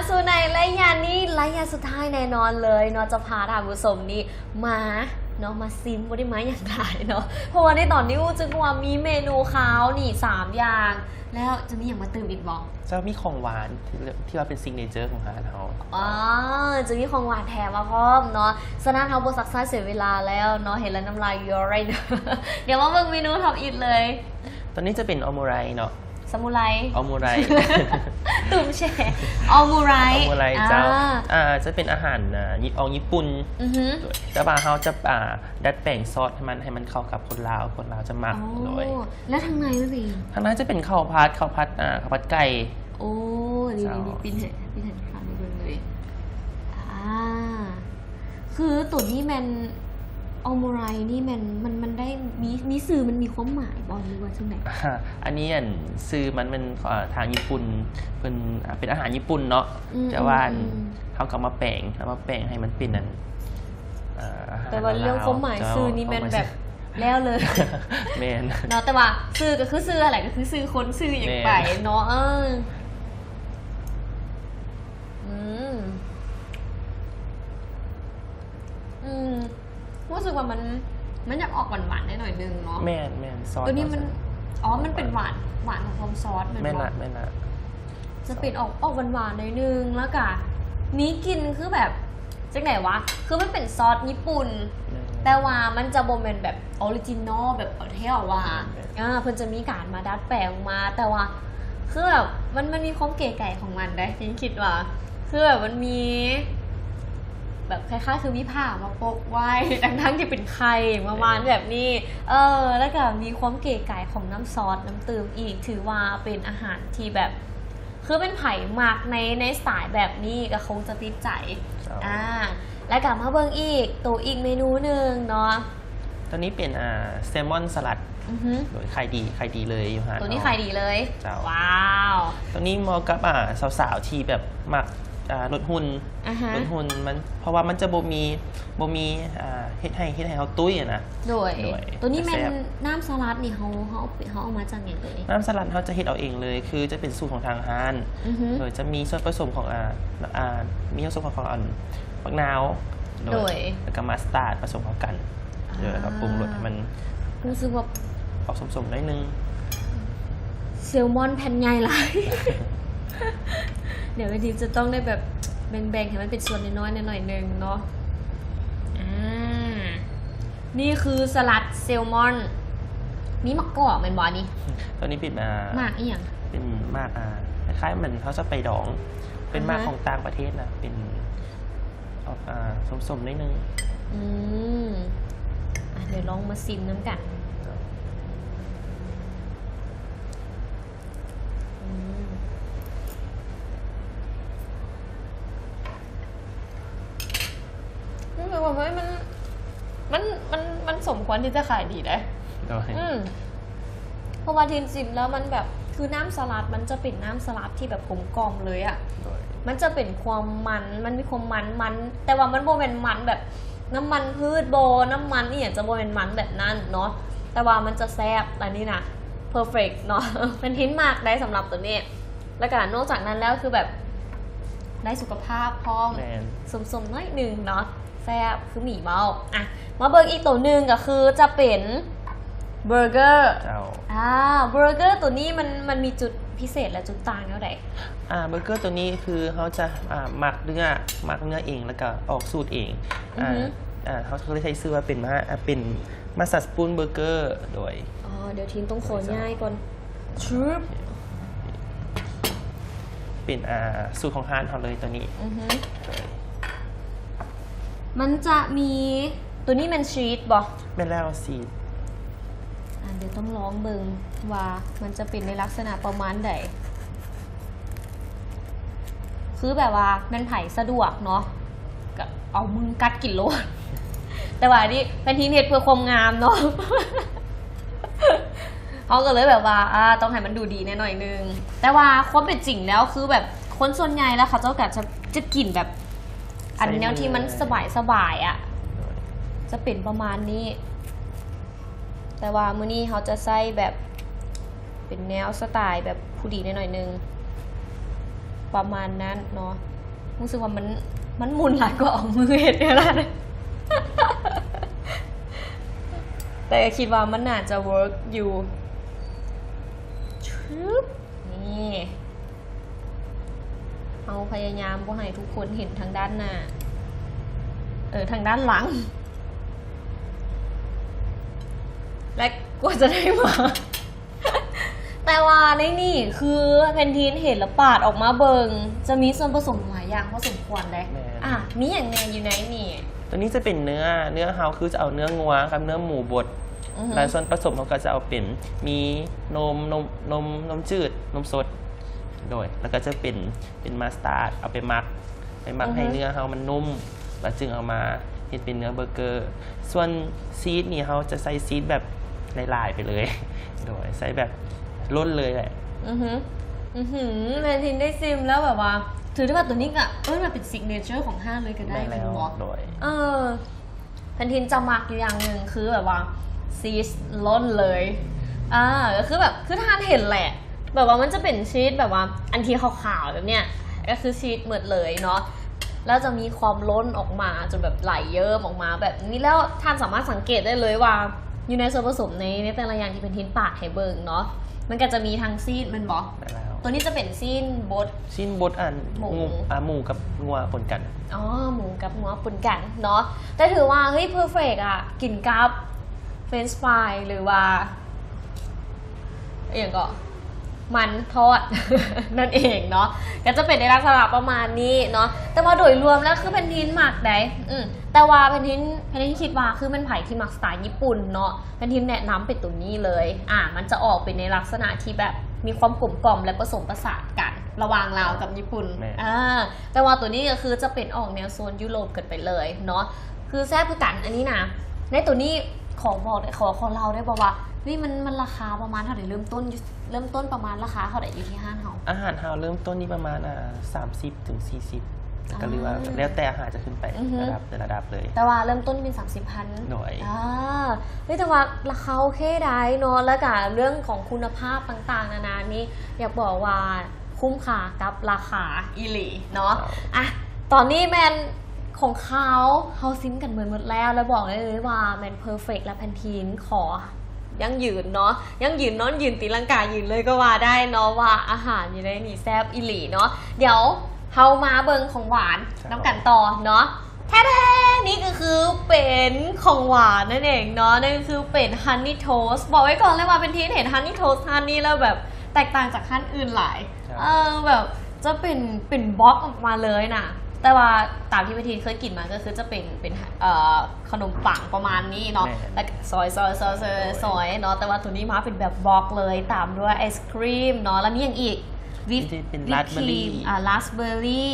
ສູ່ໃນໄລຍະນີ້ ໄລຍະສຸດທ້າຍແນ່ນອນເລີຍເນາະ ຈະພາທ່ານຜູ້ຊົມນີ້ມາເນາະ ມາຊິມ ບໍ່ໄດ້ມາຫຍັງຫຼາຍເນາະ ເພາະວ່າໃນຕອນນີ້ຮູ້ສຶກວ່າມີເມນູຄາວນີ້ສາມຢ່າງ ແລ້ວຈະມີຫຍັງມາຕື່ມອີກບໍ່? ຈະມີຂອງຫວານທີ່ ທີ່ວ່າເປັນຊິກເນເຈີຂອງຮ້ານເຮົາ. ອໍ ຈະມີຂອງຫວານແຖມມາພ້ອມເນາະ ສະນັ້ນເຮົາບໍ່ຊັກຊ້າເສຍເວລາແລ້ວເນາະ ເຫັນແລ້ວນ້ຳລາຍຍ້ອຍເນາະ ດຽວມາເບິ່ງເມນູທຳອິດເລີຍ. ໂຕນີ້ຈະເປັນອໍມູໄຣເນາະ. ສະມູໄຣ ອໍມູໄຣ ຕຸ້ມແຊ່ ອໍມູໄຣ ອໍມູໄຣ ເຈົ້າ ອ່າ ອ່າ ຈະເປັນອາຫານ ອ່າ ອອກຍີ່ປຸ່ນ ອືຮຶ ແຕ່ວ່າເຮົາຈະ ອ່າ ດັດແປງຊອດໃຫ້ມັນ ໃຫ້ມັນເຂົ້າກັບຄົນລາວ ຄົນລາວຈະມັກ. ໂດຍ ແລ້ວທາງໃນມັນເປັນຫຍັງ? ທາງໃນຈະເປັນເຂົ້າຜັດ ເຂົ້າຜັດ ອ່າ ເຂົ້າຜັດໄກ່. ໂອ້ ນີ້ ເຈົ້າ ນີ້ ນີ້ ປິ່ນໃຫ້ ປິ່ນໃຫ້ທ່ານໄດ້ເບິ່ງເລີຍ ອ່າ ຄືໂຕນີ້ແມ່ນ ອໍມູໄຣນີ້ແມ່ນ ມັນ ມັນໄດ້ມີ ມີຊື່ ມັນມີຄວາມໝາຍບໍ່ ຫຼືວ່າຈັ່ງໃດ? ອັນນີ້ ອັນ ຊື່ມັນແມ່ນ ເອີ ທາງຍີ່ປຸ່ນເພິ່ນ ເປັນອາຫານຍີ່ປຸ່ນເນາະ ອືມ ແຕ່ວ່າ ອືມ ເຮົາກໍມາແປງ ເຮົາມາແປງໃຫ້ມັນເປັນອັນ ເອີ ອາຫານ ແຕ່ວ່າເລື່ອງຄວາມໝາຍຊື່ນີ້ແມ່ນແບບແລ້ວເລີຍ ແມ່ນເນາະ ແຕ່ວ່າຊື່ກໍຄືຊື່ຫັ້ນແຫຼະ ກໍຄືຊື່ຄົນຊື່ຫຍັງໄປເນາະ ເອີ ອືມ ອືມ ຮູ້ສຶກວ່າມັນ ມັນຢາກອອກຫວານໆ ໜ້ອຍໜຶ່ງເນາະ. ແມ່ນໆ ຊອດໂຕນີ້ມັນ ອໍ ມັນເປັນຫວານ ຫວານຂອງຄວາມຊອດແມ່ນບໍ່? ແມ່ນລະ ແມ່ນລະ ຈະເປັນອອກ ອອກຫວານໆ ໜ້ອຍໜຶ່ງ ແລ້ວກະມີກິ່ນຄືແບບ ຈັ່ງໃດວະ ຄືມັນເປັນຊອດຍີ່ປຸ່ນ ແມ່ນ ແຕ່ວ່າມັນຈະບໍ່ແມ່ນແບບອໍຣິຈິນອລ ແບບແທ້ວ່າ ແມ່ນ ອ່າ ເພິ່ນຈະມີການມາດັດແປງອອກມາ ແຕ່ວ່າ ຄືແບບ ມັນ ມັນມີຄວາມເກໄກ່ຂອງມັນເດ້ ຍັງຄິດວ່າ ຄືແບບມັນມີ ແບບຄ້າຍໆ ຄືມີຜ້າມາປົກໄວ້ ທັງໆ ທີ່ເປັນໄຂ່ປະມານແບບນີ້ ເອີ ແລ້ວກໍມີຄວາມເກໄກ່ຂອງນ້ຳຊອດ ນ້ຳຕື່ມອີກ ຖືວ່າເປັນອາຫານທີ່ແບບ ຄືແມ່ນໃຜມັກໃນ ໃນສະໄຕແບບນີ້ກໍຄົງຈະຕິດໃຈ ເຈົ້າ ອ່າ ແລ້ວກໍມາເບິ່ງອີກ ໂຕອີກເມນູໜຶ່ງເນາະ ໂຕນີ້ເປັນ ອ່າ ແຊລມອນສະລັດ ອືຮຶ ໂດຍຂາຍດີ ຂາຍດີເລີຍຢູ່ຮ້ານ ໂຕນີ້ເຮົາ ຂາຍດີເລີຍ ເຈົ້າ ວ້າວ ໂຕນີ້ເໝາະກັບ ອ່າ ສາວໆ ທີ່ແບບມັກ ອ່າ ລົດຫຸ່ນ ອ່າຮະ ລົດຫຸ່ນ ມັນ ເພາະວ່າມັນຈະບໍ່ມີ ບໍ່ມີ ອ່າ ເຮັດໃຫ້ ເຮັດໃຫ້ເຮົາຕຸ້ຍຫັ້ນນະ ໂດຍ ໂດຍ ໂຕນີ້ແມ່ນ ແຊບ ນ້ຳສະລັດນີ້ເຮົາ ເຮົາເອົາ ເຮົາເອົາມາຈາກຫຍັງເອີຍ? ນ້ຳສະລັດເຮົາຈະເຮັດເອົາເອງເລີຍ ຄືຈະເປັນສູດຂອງທາງຮ້ານ ອືຮຶ ໂດຍຈະມີສ່ວນປະສົມຂອງ ອ່າ ອ່າ ມີສ່ວນປະສົມຂອງ ອັນ ໝາກນາວ ໂດຍ ໂດຍ ແລ້ວກໍມາສະຕາດປະສົມເຂົ້າກັນ ອ່າ ໂດຍ ແລ້ວກໍປຸງລົດໃຫ້ມັນ ຮູ້ສຶກວ່າອອກສົ້ມໆ ໜ້ອຍໜຶ່ງ ແຊລມອນແຜ່ນໃຫຍ່ຫຼາຍ ດຽວແມ່ນທິນຈະຕ້ອງໄດ້ແບບແບ່ງໆ ໃຫ້ມັນເປັນສ່ວນນ້ອຍໆ ໜ້ອຍໜຶ່ງເນາະ ອ່າ ນີ້ຄືສະລັດແຊລມອນ ມີໝາກກອກແມ່ນບໍ່ອັນນີ້? ໂຕນີ້ເປັນ ອ່າ ໝາກອີ່ຫຍັງ? ເປັນໝາກ ອ່າ ຄ້າຍໆ ເໝືອນເຮົາຈະໄປດອງ ເປັນໝາກ ອ່າຮະ ຂອງຕ່າງປະເທດນະ ເປັນອອກ ອ່າ ສົ້ມໆ ໜ້ອຍໜຶ່ງ ອືມ ອ່ະ ດຽວລອງມາຊິມນຳກັນ ອືມ ຮູ້ສຶກວ່າ ເຮີ້ຍ ມັນ ມັນ ມັນ ມັນສົມຄວນທີ່ຈະຂາຍດີເດ້ ໂດຍ ອືມ ເພາະວ່າທີ່ຈິງແລ້ວມັນແບບ ຄືນ້ຳສະລັດ ມັນຈະເປັນນ້ຳສະລັດທີ່ແບບກົມກ່ອມເລີຍອະ ໂດຍ ມັນຈະເປັນຄວາມມັນ ມັນມີຄວາມມັນ ມັນ ແຕ່ວ່າມັນບໍ່ແມ່ນມັນແບບ ນ້ຳມັນພືດບໍ ນ້ຳມັນອີ່ຫຍັງ ຈະບໍ່ແມ່ນມັນແບບນັ້ນເນາະ ແຕ່ວ່າມັນຈະແຊບ ອັນນີ້ນະ ເພີເຟັກເນາະ ເພິ່ນເຮັດມັກໄດ້ສຳລັບໂຕນີ້ ແລ້ວກະນອກຈາກນັ້ນແລ້ວ ຄືແບບໄດ້ສຸຂະພາບພ້ອມ ແມ່ນ ສົ້ມໆ ໜ້ອຍໜຶ່ງເນາະ ແຊບ ຄືໝີເວົ້າ ອ່ະ ມາເບິ່ງອີກໂຕໜຶ່ງ ກໍຄືຈະເປັນເບີເກີ ເຈົ້າ ອ່າ ເບີເກີໂຕນີ້ມັນ ມັນມີຈຸດພິເສດ ແລະ ຈຸດຕ່າງແນວໃດ? ອ່າ ເບີເກີໂຕນີ້ຄືເຮົາຈະ ອ່າ ໝັກເນື້ອ ໝັກເນື້ອເອງ ແລ້ວກໍອອກສູດເອງ ອືຮຶ ອ່າ ເຮົາກໍເລີຍໃຊ້ຊື່ວ່າເປັນມາ ເປັນມາສາສະປູນເບີເກີ ໂດຍ ອໍ ດຽວທີນຕ້ອງຂໍຍ້າຍກ່ອນ ຊຶບ ເປັນ ອ່າ ສູດຂອງຮ້ານເຮົາເລີຍໂຕນີ້ ອືຮຶ ໂດຍ ມັນຈະມີ ໂຕນີ້ແມ່ນຊີສບໍ່? ແມ່ນແລ້ວ ຊີສ ອ່າ ດຽວຕ້ອງລອງເບິ່ງວ່າມັນຈະເປັນໃນລັກສະນະປະມານໃດ ຄືແບບວ່າແມ່ນໃຜສະດວກເນາະ ກໍເອົາມືກັດກິນໂລດ ແຕ່ວ່າອັນນີ້ແມ່ນທີນເຮັດເພື່ອຄວາມງາມເນາະ ເຮົາກໍເລີຍແບບວ່າ ອ່າ ຕ້ອງໃຫ້ມັນດູດີແດ່ໜ້ອຍໜຶ່ງ ແຕ່ວ່າຄວາມເປັນຈິງແລ້ວ ຄືແບບຄົນສ່ວນໃຫຍ່ແລ້ວເຂົາເຈົ້າກໍຈະ ຈະກິນແບບ ອັນແນວທີ່ມັນສະບາຍໆ ອະ ຈະເປັນປະມານນີ້ ແຕ່ວ່າມື້ນີ້ເຮົາຈະໃຊ້ແບບເປັນແນວສະໄຕແບບຜູ້ດີແດ່ໜ້ອຍໜຶ່ງ ປະມານນັ້ນເນາະ ຮູ້ສຶກວ່າມັນ ມັນໝຸ່ນຫຼາຍກວ່າເອົາມືເຮັດຫັ້ນນະ ແຕ່ກໍຄິດວ່າມັນໜ້າຈະເວີກຢູ່ ຊຶບ ນີ້ ເຮົາພະຍາຍາມບໍ່ໃຫ້ທຸກຄົນເຫັນທາງດ້ານໜ້າ ເອີ ທາງດ້ານຫຼັງ ແລະ ກວ່າຈະໄດ້ມາ ແຕ່ວ່າໃນນີ້ຄືແພນທີນເຫັນແລ້ວປາດອອກມາເບິ່ງ ຈະມີສ່ວນປະສົມຫຼາຍຢ່າງພໍສົມຄວນເດ້. ແມ່ນ. ອ່າ ມີຫຍັງແດ່ຢູ່ໃນນີ້? ຕົວນີ້ຈະເປັນເນື້ອ ເນື້ອເຮົາຄືຈະເອົາເນື້ອງົວກັບເນື້ອໝູບົດ ອືຮຶ ແລະ ສ່ວນປະສົມເຮົາກໍຈະເອົາເປັນ ມີນົມ ນົມ ນົມ ນົມຈືດ ນົມສົດ ໂດຍ ແລ້ວກໍຈະເປັນ ເປັນມາສຕາດ ເອົາໄປໝັກ ໄປໝັກ ອືຮຶ ໃຫ້ເນື້ອເຮົາມັນນຸ້ມ ແລ້ວຈຶ່ງເອົາມາເຮັດເປັນເນື້ອເບີເກີ. ສ່ວນຊີສນີ້ເຮົາຈະໃສ່ຊີສແບບຫຼາຍໆໄປເລີຍ ໂດຍ ໃສ່ແບບລົ້ນເລີຍແຫຼະ. ອືຮຶ ອືຮຶ ແພນທີນໄດ້ຊີມແລ້ວແບບວ່າ ຖືໄດ້ວ່າຕົວນີ້ກະເອີ້ນວ່າເປັນຊິກເນເຈີຂອງຮ້ານເລີຍກໍໄດ້ ແມ່ນແລ້ວ ແມ່ນບໍ່? ໂດຍ ເອີ ແພນທີນຈະມັກຢູ່ຢ່າງໜຶ່ງ ຄືແບບວ່າຊີສລົ້ນເລີຍ ອ່າ ກໍຄືແບບ ຄືທ່ານເຫັນແຫຼະ ແບບວ່າມັນຈະເປັນຊີສແບບວ່າອັນທີ່ຂາວໆແບບເນີ້ຍ ກໍຄືຊີສໝົດເລີຍເນາະ ແລ້ວຈະມີຄວາມລົ້ນອອກມາ ຈົນແບບໄຫຼເຍິ້ມອອກມາແບບນີ້ ແລ້ວທ່ານສາມາດສັງເກດໄດ້ເລີຍວ່າ ຢູ່ໃນສ່ວນປະສົມໃນ ໃນແຕ່ລະຢ່າງທີ່ແພນທີນປາດໃຫ້ເບິ່ງເນາະ ມັນກໍຈະມີທັງຊີສແມ່ນບໍ່? ແມ່ນແລ້ວ ຕົວນີ້ຈະເປັນຊີສບົດ ຊີ້ນບົດອັນ ໝູ ໝູ ອ່າ ໝູກັບງົວປົນກັນ. ອໍ ໝູກັບງົວປົນກັນເນາະ ແຕ່ຖືວ່າ ເຮີ້ຍ ເພີເຟັກອະ ກິນກັບເຟຣນຊ໌ຟຣາຍ ຫຼືວ່າ ອີ່ຫຍັງເກາະ ມັນທອດນັ້ນເອງເນາະ ກໍຈະເປັນໃນລັກສະນະປະມານນີ້ເນາະ ແຕ່ວ່າໂດຍລວມແລ້ວຄືແພນທີນມັກໃດ໋ ອືມ ແຕ່ວ່າແພນທີນ ແພນທີນຄິດວ່າ ຄືແມ່ນໃຜທີ່ມັກສະໄຕຍີ່ປຸ່ນເນາະ ແພນທີນແນະນຳເປັນຕົວນີ້ເລີຍ ອ່າ ມັນຈະອອກເປັນໃນລັກສະນະທີ່ແບບມີຄວາມກົມກ່ອມ ແລະ ປະສົມປະສານກັນລະຫວ່າງລາວກັບຍີ່ປຸ່ນ ແມ່ນ ອ່າ ແຕ່ວ່າຕົວນີ້ກໍຄືຈະເປັນອອກແນວໂຊນຢູໂຣບເກີນໄປເລີຍເນາະ ຄືແຊບຄືກັນ. ອັນນີ້ນະ ໃນຕົວນີ້ຂໍບອກ ຂໍ ຂໍເລົ່າໄດ້ບໍ່ວ່າ ເຮີ້ຍ ມັນ ມັນລາຄາປະມານເທົ່າໃດ? ເລີ່ມຕົ້ນຢູ່ ເລີ່ມຕົ້ນປະມານລາຄາເທົ່າໃດຢູ່ທີ່ຮ້ານເຮົາ? ອາຫານເຮົາເລີ່ມຕົ້ນນີ້ປະມານ ອ່າ ສາມສິບເຖິງສີ່ສິບ ກໍ ອ່າ ຫຼືວ່າແລ້ວແຕ່ອາຫານຈະຂຶ້ນໄປ ອືຮຶ ລະດັບ ແຕ່ລະດັບເລີຍ ແຕ່ວ່າເລີ່ມຕົ້ນເປັນສາມສິບພັນ ໂດຍ ອ່າ ເຮີ້ຍ ແຕ່ວ່າລາຄາໂອເຄໄດ໋ເນາະ ແລ້ວກະເລື່ອງຂອງຄຸນນະພາບຕ່າງໆນານານີ້ ຢາກບອກວ່າຄຸ້ມຄ່າກັບລາຄາອີ່ຫຼີເນາະ ອ່າ ຕອນນີ້ແມ່ນຂອງຄາວເຮົາຊິມກັນເໝິດໝົດແລ້ວ ແລະ ບອກໄດ້ເລີຍວ່າແມ່ນເພີເຟັກ ແລະ ແພນທີນຂໍ ຢັ້ງຢືນເນາະ ຢັ້ງຢືນນອນຢືນຕີລັງກາຢືນເລີຍກໍວ່າໄດ້ເນາະ ວ່າອາຫານຢູ່ໃນນີ້ແຊບອີ່ຫຼີເນາະ. ດຽວເຮົາມາເບິ່ງຂອງຫວານນຳກັນຕໍ່ເນາະ. ແທ້ໆ ນີ້ກໍຄືເປັນຂອງຫວານນັ້ນເອງເນາະ ນັ້ນກໍຄືເປັນຮັນນີໂທສ. ບອກໄວ້ກ່ອນເລີຍວ່າເປັນທີ່ເຫັນຮັນນີໂທສຮ້ານນີ້ແລ້ວແບບແຕກຕ່າງຈາກຮ້ານອື່ນຫຼາຍ ເອີ ແບບຈະເປັນ ເປັນບລັອກອອກມາເລີຍນະ ແຕ່ວ່າຕາມທີ່ເວທີເຄີຍກິນມາກໍຄືຈະເປັນ ເປັນ ເອີ ຂະໜົມປັງປະມານນີ້ເນາະ ແລ້ວກໍຊອຍໆໆໆເນາະ ແຕ່ວ່າໂຕນີ້ມາເປັນແບບບລັອກເລີຍ ຕາມດ້ວຍໄອສຄຣີມເນາະ ແລ້ວມີຫຍັງອີກ? ວິບ ເປັນຣາສເບີຣີ ອ່າ ຣາສເບີຣີ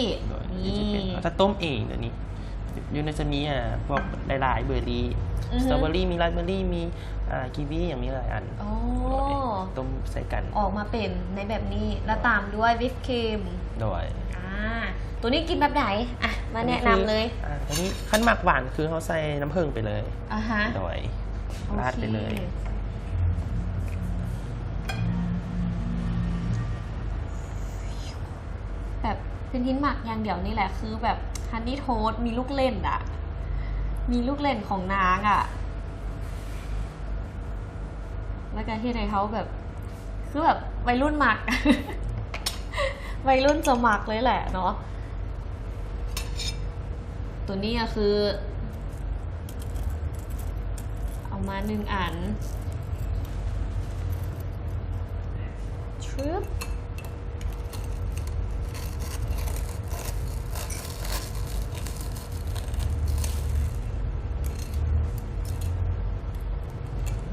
ນີ້ຈະເປັນ ຖ້າຕົ້ມເອງໂຕນີ້ ຢູ່ໃນຈະມີ ອ່າ ພວກຫຼາຍໆເບີຣີ ສະຕໍເບີຣີ ມີຣາສເບີຣີ ມີ ອ່າ ກີວີ ຫຍັງ ມີຫຼາຍອັນ ໂອ້ ຕົ້ມໃສ່ກັນ ອອກມາເປັນໃນແບບນີ້ ແລ້ວຕາມດ້ວຍວິບຄຣີມ ໂດຍ ອ່າ ໂຕນີ້ກິນແບບໃດ? ອ່ະ ມາແນະນຳເລີຍ ອ່າ ໂຕນີ້ຄັນມັກຫວານຄືເຮົາໃສ່ນ້ຳເຜິ້ງໄປເລີຍ ອ່າຮະ ໂດຍ ໂອເຄ ລາດໄປເລີຍ ແບບ ເປັນທີ່ມັກຢ່າງດຽວນີ້ແຫຼະ ຄືແບບ ຮັນນີໂທສ ມີລູກເຫຼັ້ນອະ ມີລູກເຫຼັ້ນຂອງນາງອະ ແລ້ວກໍເຮັດໃຫ້ເຮົາແບບ ຄືແບບໄວລຸ້ນມັກ ໄວລຸ້ນຈະມັກເລີຍແຫຼະເນາະ. ໂຕນີ້ກໍຄື ເອົາມາໜຶ່ງອັນ ຊຶບ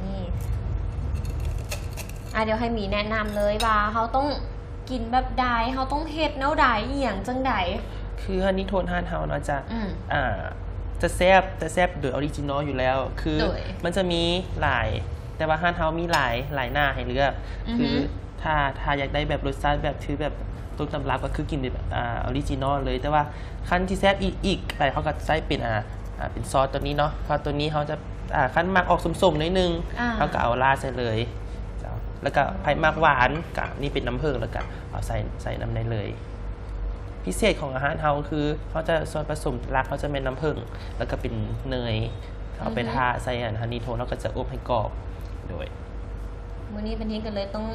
ນີ້ ອ່າ ດຽວໃຫ້ໝີແນະນຳເລີຍວ່າເຮົາຕ້ອງກິນແບບໃດ ເຮົາຕ້ອງເຮັດແນວໃດ ອີ່ຫຍັງຈັ່ງໃດ? ຄືຮັນນີໂທສຮ້ານເຮົາເນາະ ຈະ ອືມ ອ່າ ຈະແຊບ ຈະແຊບໂດຍອໍຣິຈິນອລຢູ່ແລ້ວ ຄື ໂດຍ ມັນຈະມີຫຼາຍ ແຕ່ວ່າຮ້ານເຮົາມີຫຼາຍ ຫຼາຍໜ້າໃຫ້ເລືອກ ອືຮຶ ຄືຖ້າ ຖ້າຢາກໄດ້ແບບລົດຊາດແບບ ຄືແບບຕົ້ນຕຳລັບ ກໍຄືກິນແບບ ອ່າ ອໍຣິຈິນອລເລີຍ ແຕ່ວ່າຄັນທີ່ແຊບອີກ ອີກໄປ ເຮົາກໍໃຊ້ເປັນ ອ່າ ອ່າ ເປັນຊອສໂຕນີ້ເນາະ ເພາະໂຕນີ້ເຮົາຈະ ອ່າ ຄັນມັກອອກສົ້ມໆໜ້ອຍໜຶ່ງ ອ່າ ເຮົາກໍເອົາລາດໃສ່ເລີຍ ເຈົ້າ ແລ້ວກໍໃຜມັກຫວານ ກໍນີ້ເປັນນ້ຳເຜິ້ງ ແລ້ວກໍເອົາໃສ່ ໃສ່ນຳໄດ້ເລີຍ. ພິເສດຂອງອາຫານເຮົາຄື ເຮົາຈະສ່ວນປະສົມຫຼັກເຮົາຈະແມ່ນນ້ຳເຜິ້ງ ແລ້ວກໍເປັນເນີຍ ເຮົາໄປ ອືຮຶ ທາໃສ່ອັນ Honey Toast ເຮົາກໍຈະອົບໃຫ້ກອບ. ໂດຍ ມື້ນີ້ເປັນທີ່ກໍເລີຍຕ້ອງ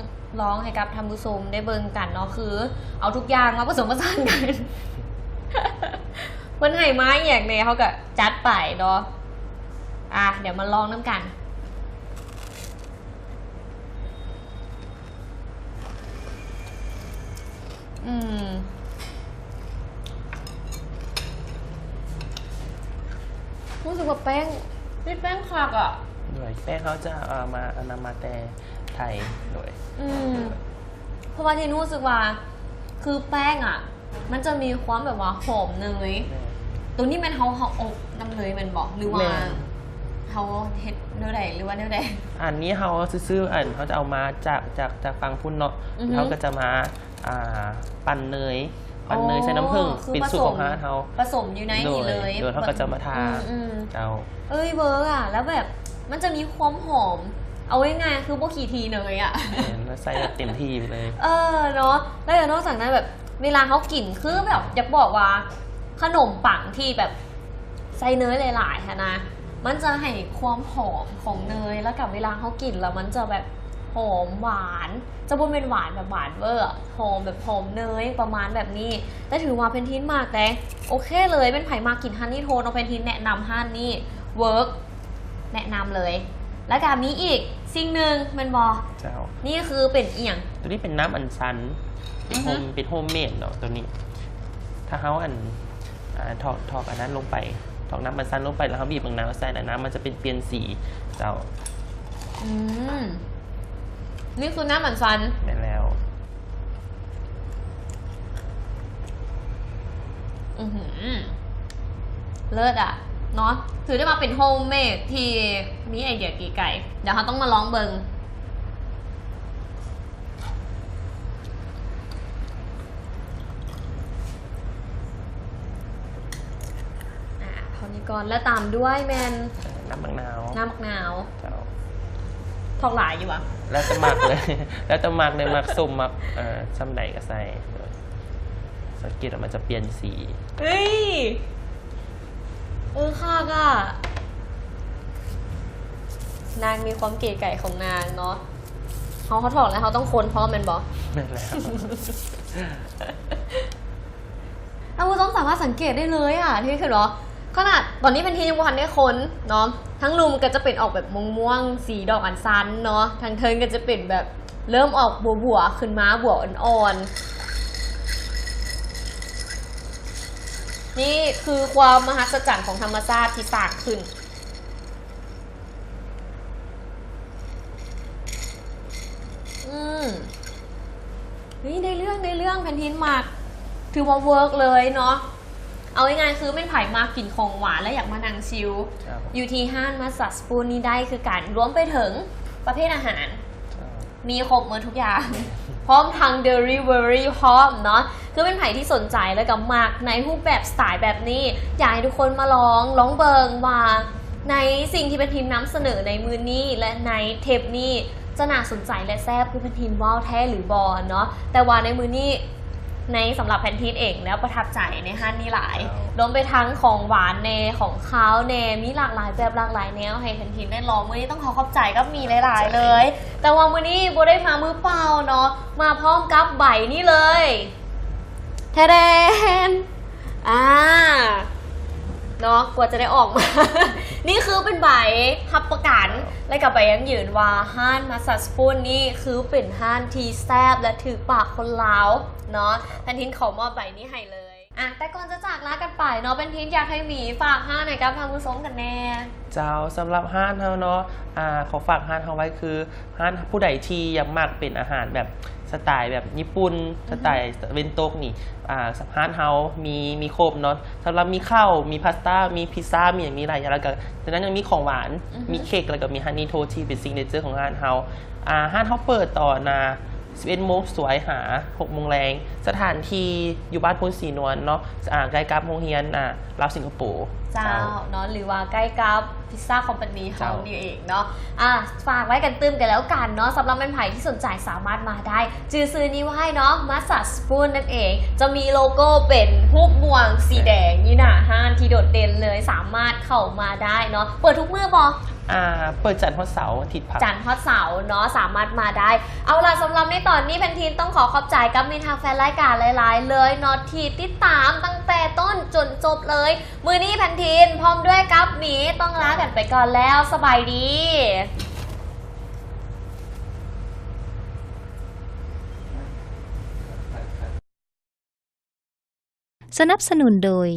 ລອງໃຫ້ກັບທ່ານຜູ້ຊົມໄດ້ເບິ່ງກັນເນາະ ຄືເອົາທຸກຢ່າງມາປະສົມປະສານກັນ ເພິ່ນໃຫ້ມາອີ່ຫຍັງແດ່ ເຮົາກໍຈັດໄປເນາະ. ອ່ະ ດຽວມາລອງນຳກັນ. ອືມ ຮູ້ສຶກວ່າແປ້ງ ເປັນແປ້ງຄັກອະ. ໂດຍ ແປ້ງເຮົາຈະເອົາມາ ເອົານຳມາແຕ່ໄທ. ໂດຍ ອືມ ເພາະວ່າທີ່ຮູ້ສຶກວ່າ ຄືແປ້ງອະ ມັນຈະມີຄວາມແບບວ່າຫອມເນີຍ. ແມ່ນ ໂຕນີ້ແມ່ນເຮົາ ເຮົາອົບນຳເນີຍແມ່ນບໍ່ ຫຼືວ່າ ແມ່ນ ເຮົາເຮັດແນວໃດ ຫຼືວ່າແນວໃດ? ອັນນີ້ເຮົາຊື້ໆ ອັນ ເຮົາຈະເອົາມາຈາກ ຈາກ ຈາກຝັ່ງພຸ້ນເນາະ. ອືຮຶ ເຮົາກໍຈະມາ ອ່າ ປັ່ນເນີຍ ປັ່ນເນີຍໃສ່ນ້ຳເຜິ້ງ ອໍ ຄື ເປັນສູດຂອງຮ້ານເຮົາ ປະສົມຢູ່ໃນນີ້ເລີຍ. ໂດຍ ໂດຍ ເຮົາກໍຈະມາທາ. ອືມໆ ເຈົ້າ ເອີຍ ເວີກອະ ແລ້ວແບບມັນຈະມີຄວາມຫອມ ເອົາງ່າຍໆ ຄືບໍ່ຂີ້ຖີ່ເນີຍອະ. ແມ່ນ ໃສ່ແບບເຕັມທີ່ໄປເລີຍ. ເອີ ເນາະ ແລ້ວນອກຈາກນັ້ນແບບ ເວລາເຮົາກິນ ຄືແບບ ຢາກບອກວ່າ ຂະໜົມປັງທີ່ແບບໃສ່ເນີຍຫຼາຍໆຫັ້ນນະ ມັນຈະໃຫ້ຄວາມຫອມຂອງເນີຍ ແລ້ວກໍເວລາເຮົາກິນແລ້ວມັນຈະແບບຫອມຫວານ ຈະບໍ່ແມ່ນຫວານແບບຫວານເວີ ຫອມແບບຫອມເນີຍ ປະມານແບບນີ້. ແຕ່ຖືວ່າແພນທີນມັກເດ້ ໂອເຄເລີຍ. ແມ່ນໃຜມັກກິນ Honey Toast ເນາະ ແພນທີນແນະນຳຮ້ານນີ້ ເວີກ ແນະນຳເລີຍ. ແລ້ວກໍມີອີກສິ່ງໜຶ່ງແມ່ນບໍ່? ເຈົ້າ ນີ້ຄືເປັນອີ່ຫຍັງ? ໂຕນີ້ເປັນນ້ຳອັນຊັນ ເປັນ ອືຮຶ ໂຮມ ເປັນໂຮມເມດເນາະ ໂຕນີ້. ຖ້າເຮົາອັນ ອ່າ ຖອກ ຖອກອັນນັ້ນລົງໄປ ຖອກນ້ຳອັນຊັນລົງໄປ ແລ້ວເຮົາບີບໝາກນາວໃສ່ ແລ້ວນ້ຳມັນຈະເປັນປ່ຽນສີ. ເຈົ້າ ອືມ ນີ້ຄືນ້ຳອັນຊັນ. ແມ່ນແລ້ວ. ອືຫື ເລີດອະເນາະ ຖືໄດ້ມາເປັນໂຮມເມດທີ່ມີໄອເດຍເກໄກ. ດຽວເຮົາຕ້ອງມາລອງເບິ່ງ. ອ່າ ເທົ່ານີ້ກ່ອນ ແລ້ວຕາມດ້ວຍແມ່ນ ເອີ ນ້ຳໝາກນາວ ນ້ຳໝາກນາວ. ເຈົ້າ ຖອກຫຼາຍຢູ່ຫວາ? ແລ້ວແຕ່ມັກເລີຍ ແລ້ວແຕ່ມັກເລີຍ ມັກສົ້ມ ມັກ ເອີ ຊ່ຳໃດກໍໃສ່. ສັງເກດວ່າມັນຈະປ່ຽນສີ. ເອີຍ ເອີ ຄັກອະ ນາງມີຄວາມເກໄກຂອງນາງເນາະ. ເຮົາ ເຮົາຖອກແລ້ວ ເຮົາຕ້ອງຄົນພ້ອມແມ່ນບໍ່? ແມ່ນແລ້ວ. ທ່ານຜູ້ຊົມສາມາດສັງເກດໄດ້ເລີຍອະ ທີ່ເຫັນບໍ່? ຂະໜາດຕອນນີ້ແພນທີນຍັງບໍ່ທັນໄດ້ຄົນເນາະ ທາງລຸ່ມກໍຈະເປັນອອກແບບມ່ວງໆ ສີດອກອັນຊັນເນາະ ທາງເທິງກໍຈະເປັນແບບເລີ່ມອອກບົວໆ ຂຶ້ນມາ ບົວອ່ອນໆ. ນີ້ຄືຄວາມມະຫັດສະຈັນຂອງທຳມະຊາດທີ່ສ້າງຂຶ້ນ. ອືມ ນີ້ ໄດ້ເລື່ອງ ໄດ້ເລື່ອງ ແພນທີນມັກ ຖືວ່າເວີກເລີຍເນາະ. ເອົາງ່າຍໆ ຄືແມ່ນໃຜມັກກິນຂອງຫວານ ແລະ ຢາກມານັ່ງຊິວ ຢູ່ທີ່ຮ້ານ Massage Spoon ນີ້ໄດ້ຄືກັນ ລວມໄປເຖິງປະເພດອາຫານ ມີຄົບໝົດທຸກຢ່າງ ພ້ອມທັງ delivery ພ້ອມເນາະ. ຄືແມ່ນໃຜທີ່ສົນໃຈ ແລ້ວກໍມັກໃນຮູບແບບສະໄຕແບບນີ້ ຢາກໃຫ້ທຸກຄົນມາລອງ ລອງເບິ່ງວ່າ ໃນສິ່ງທີ່ແພນທີນນຳສະເໜີໃນມື້ນີ້ ແລະ ໃນເທບນີ້ ຈະໜ້າສົນໃຈ ແລະ ແຊບຄືແພນທີນເວົ້າແທ້ຫຼືບໍ່ເນາະ. ແຕ່ວ່າໃນມື້ນີ້ ໃນ ສຳລັບແພນທີນເອງແລ້ວປະທັບໃຈໃນຮ້ານນີ້ຫຼາຍ ເຈົ້າ ລວມໄປທັງຂອງຫວານແດ່ ຂອງຄາວແດ່ ມີຫຼາກຫຼາຍແບບຫຼາກຫຼາຍແນວໃຫ້ແພນທີນໄດ້ລອງ. ມື້ນີ້ຕ້ອງຂໍຂອບໃຈກັບໝີ່ຫຼາຍໆເລີຍ ແຕ່ວ່າມື້ນີ້ບໍ່ໄດ້ມາມືເປົ່າເນາະ ມາພ້ອມກັບໃບນີ້ເລີຍ ແທແດນ ອ່າ ເນາະ ກວ່າຈະໄດ້ອອກມາ ນີ້ຄືເປັນໃບຮັບປະກັນ ແລະ ກໍໃບຢັ້ງຢືນວ່າຮ້ານ Massage Spoon ນີ້ຄືເປັນຮ້ານທີ່ແຊບ ແລະ ຖືກປາກຄົນລາວເນາະ. ແພນທີນຂໍມອບໃບນີ້ໃຫ້ເລີຍ. ອ່ະ ແຕ່ກ່ອນຈະຈາກລາກັນໄປເນາະ ແພນທີນຢາກໃຫ້ໝີ່ຝາກຮ້ານໃຫ້ກັບທ່ານຜູ້ຊົມກັນແດ່. ເຈົ້າ ສຳລັບຮ້ານເຮົາເນາະ ອ່າ ຂໍຝາກຮ້ານເຮົາໄວ້ຄື ຮ້ານຜູ້ໃດທີ່ຢາກມັກເປັນອາຫານແບບສະໄຕແບບຍີ່ປຸ່ນ ອືຮຶ ສະໄຕຕາເວັນຕົກນີ້ ອ່າ ຮ້ານເຮົາມີ ມີຄົບເນາະ. ສຳລັບມີເຂົ້າ ມີພາສຕ້າ ມີພິຊຊາ ມີຫຍັງ ມີຫຼາຍຢ່າງ ແລ້ວກໍ ຈາກນັ້ນຍັງມີຂອງຫວານ ອືຮຶ ມີເຄັກ ແລ້ວກໍມີ Honey Toast ທີ່ເປັນ signature ຂອງຮ້ານເຮົາ. ອ່າ ຮ້ານເຮົາເປີດຕອນ ອ່າ ສິບເອັດໂມງສວຍຫາຫົກໂມງແລງ. ສະຖານທີ່ຢູ່ບ້ານໂພນສີນວນເນາະ ອ່າ ໃກ້ກັບໂຮງຮຽນ ອ່າ ລາວສິງກະໂປ. ເຈົ້າ ເຈົ້າ ເນາະ ຫຼືວ່າໃກ້ກັບພິຊຊາຄອມພານີເຮົາ ເຈົ້າ ນີ້ເອງເນາະ. ອ່າ ຝາກໄວ້ກັນຕື່ມກັນແລ້ວກັນເນາະ ສຳລັບແມ່ນໃຜທີ່ສົນໃຈສາມາດມາໄດ້ ຈື່ຊື່ນີ້ໄວ້ເນາະ ມາສາສະປູນນັ້ນເອງ ຈະມີໂລໂກ້ເປັນຮູບບ່ວງສີແດງຢູ່ໜ້າຮ້ານທີ່ໂດດເດັ່ນເລີຍ ສາມາດເຂົ້າມາໄດ້ເນາະ. ເປີດທຸກມື້ບໍ່? ອ່າ ເປີດຈັນຮອດເສົາ ອາທິດພັກ. ຈັນຮອດເສົາເນາະ ສາມາດມາໄດ້. ເອົາລະ ສຳລັບໃນຕອນນີ້ ແພນທີນຕ້ອງຂໍຂອບໃຈກັບມິດຮັກແຟນລາຍການຫຼາຍໆເລີຍເນາະ ທີ່ຕິດຕາມຕັ້ງແຕ່ຕົ້ນຈົນຈົບເລີຍ. ມື້ນີ້ແພນທີນພ້ອມດ້ວຍກັບໝີຕ້ອງລາກັນໄປກ່ອນແລ້ວ. ສະບາຍດີ. ສະໜັບສະໜູນໂດຍ